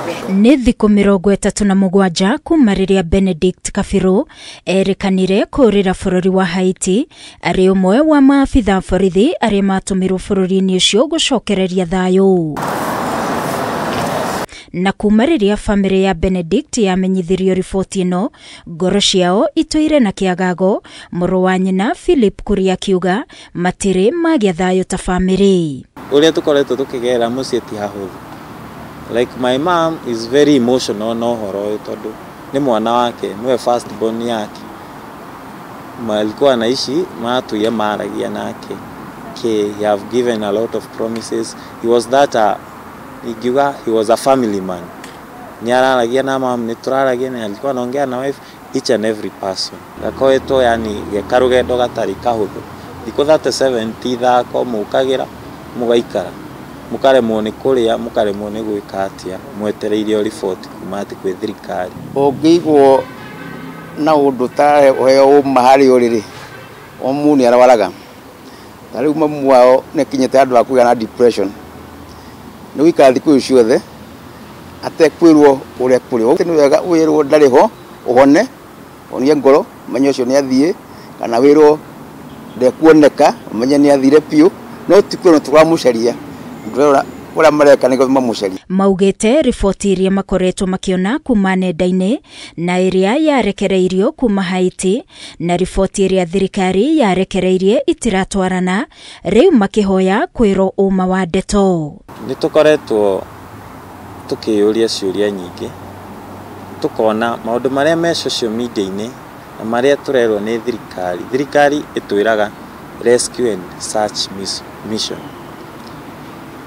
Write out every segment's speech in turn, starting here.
Nĩ thikũ 37 kuma rĩrĩa Benedict Kabiru erĩkanire kũũrĩra bũrũri wa Haiti arĩ ũmwe wa maabitha borithi arĩa matũmirwo bũrũri-inĩ ũcio gũcokereria thayũ. Na kuma rĩrĩa bamĩrĩ ya Benedict yamenyithirio riboti ĩno, ngoro ciao itũire na kĩagago, mũrũ wa nyina Philip Kuria akiuga matirĩ magĩa thayũ ta bamĩrĩ. Ũrĩa tũkoretwo tũkĩgerera mũciĩ ti hahũthũ. Like my mom is very emotional na ũhoro ũyũ tondũ nĩ mwana wake, nĩwe first born yake. Alikuwa anaishi matũire maragia nake. He have given a lot of promises. He was that ingiuga he was a family man. Nĩ araragia na mom, nĩ tũraragia na alikuwa anaongea na wife, each and every person. Gakoretwo yani ge karũgendo gatarĩ kahũthũ. Thikũ 37 ti ithako, mũkagĩra mũgaikara mũkaremwo nĩ kũrĩa, mũkaremwo nĩ gwĩka atĩa, mwetereire riboti kuma atĩ kwĩ thirikari. Ũngĩigwo na ũndũ ta ũheo ũma harĩa ũrĩ rĩ, o mũndũ nĩ arwaraga. Ta rĩu mamu wao nĩ akinyĩte handũ ha kũgĩa na depression. Nĩ gũikara thikũ ciothe atekwĩrwo ũrĩa kũrĩ. Nĩ wega wĩrwo ndarĩ ho, ũhone, ũhonie ngoro, ũmenye ũcio nĩ athiĩ, kana wĩrwo ndekuoneka, ũmenye nĩ athire biũ, no ti kwĩrwo tũramũcaria. Ũrĩa mareka nĩguo mamũcarie. Maugĩte riboti iria makoretwo makĩona kuma nenda-inĩ na ĩrĩa yarekereirio kuma Haiti na riboti ĩrĩa thirikari yarekereirie itiratwarana, rĩu makĩhoya kwĩrwo ũma wa ndeto. Nĩ tũkoretwo tũkĩyũria ciũria nyingĩ, tũkona maũndũ marĩa me social media-inĩ na marĩa tũrerwo nĩ thirikari. Thirikari ĩtwĩraga rescue and search mission.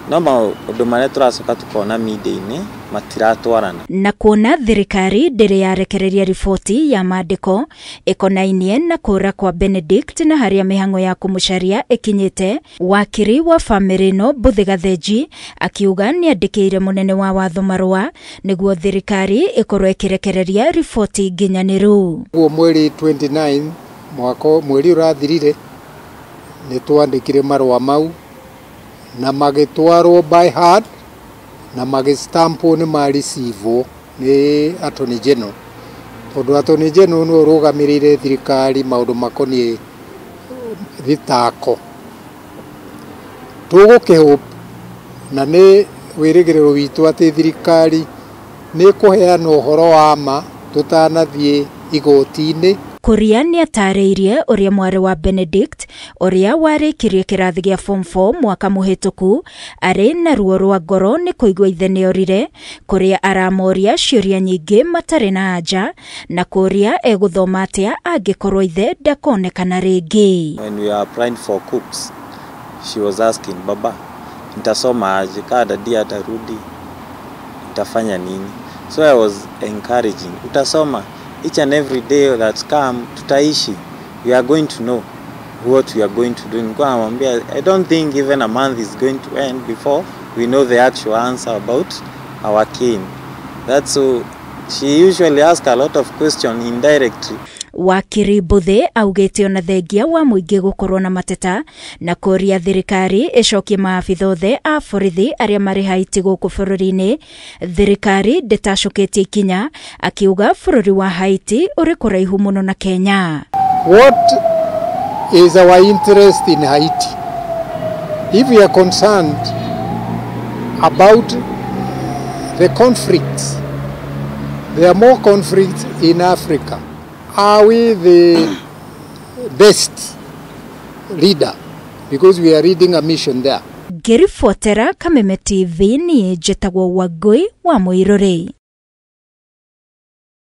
No maũndũ marĩa tũracoka tukona media-inĩ matiratwarana. Na kuona thirikari ndĩrĩ yarekereria riboti ya maandĩko ĩkonainie na kũũra kwa Benedict na harĩa mĩhang'o ya kũmũcaria ĩkinyĩte, wakiri wa bamĩrĩ ĩno Mbuthi Gathenji akiuga nĩandĩkĩire mũnene wa watho marũa nĩguo thirikari ĩkorwo ĩkĩrekereria riboti nginyanĩru. Guo mweri 29 mwaka mweri ũrathirire nĩ twandĩkire marũa mau na magĩtwarwo by hand na magĩstampwo nĩ mareceive nĩ Attorney General, tondũ Attorney General nĩwe ũrũgamĩrĩire thirikari maũndũ makoniĩ thitako. Tũgũkĩhope na nĩ wĩrĩgĩrĩro witũ atĩ thirikari nĩ ĩkũheana ũhoro wa ma tũtanathiĩ igoti-inĩ. Kuria nĩatarĩirie ũrĩa mwarĩ wa Benedict ũrĩa warĩkirie kĩrathi gĩa form 4 mwaka mũhĩtũku arĩ na ruo rwa ngoro nĩ kũigua ithe nĩorire, kũrĩa aramoria ciũria nyingĩ matarĩ na anja na kũria egũthoma atĩa angĩkorwo ithe ndakonekana rĩngĩ. When we are applying for KUCCPS, she was asking, baba, nitasoma aje? Kaa dadi atarudi, nitafanya nini? So I was encouraging, utasoma each and every day that come, tutaishi. We are going to know what we are going to do. Nilikuwa namwambia, I don't think even a month is going to end before we know the actual answer about our kin. That's so she usually asks a lot of questions indirectly. Wakiri Mbuthi augĩte ona thengia wa mũingĩ gũkorwo na mateta na kũria thirikari ĩcokie maabitha othe a borithi arĩa marĩ Haiti gũkũ bũrũri-inĩ, thirikari ndĩtacũkĩtie ikinya, akiuga bũrũri wa Haiti ũrĩ kũraihu mũno na Kenya. What is our interest in Haiti? If we are concerned about the conflicts, there are more conflicts in Africa. Are we the best leader? Because we are leading a mission there. Ngĩribotera Kameme TV niĩ njĩtagwo Wangũi wa Mũirũrĩ.